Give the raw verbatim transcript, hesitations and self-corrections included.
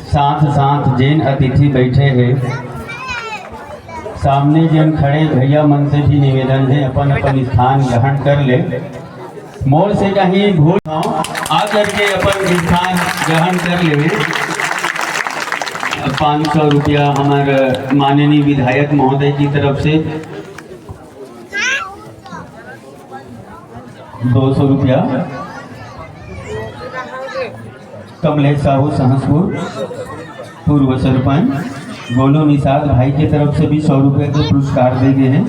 साथ साथ जेन अतिथि बैठे हे, सामने जेन खड़े भैया मन से भी निवेदन हे, अपन अपन स्थान ग्रहण कर ले। मोर से कहीं भूल हो, आ करके अपन स्थान ग्रहण कर लेवे। पाँच सौ रुपया हमारे माननीय विधायक महोदय की तरफ से दो सौ रुपया। कमलेश साहू सहसपुर, पूर्व सरपंच, गोलू निषाद भाई के तरफ से भी सौ रुपये के पुरस्कार दे गए हैं।